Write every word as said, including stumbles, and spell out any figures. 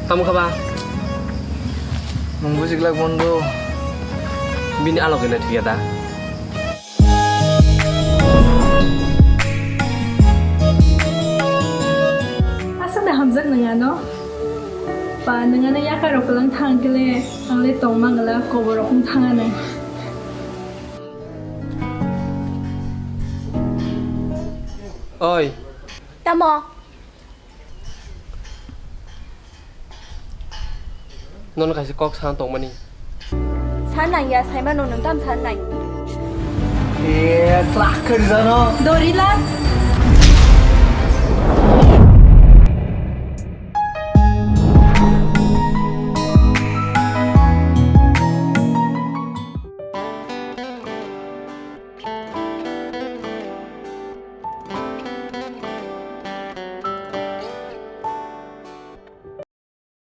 Tamo kha ba? Nwng bujiglak bondo. Bini alogwi na thwiya da? Asa da hamjak nwng ano? Pa nwng ano yakarok kwlang thang khe le ang le tongma ngwla koborok wng thang ano. Oi. Tamo? Nono kaisa kok sana tongmani. San nang ya, saimano nwng tam san nai. E, tlak khe rijano. Dorila.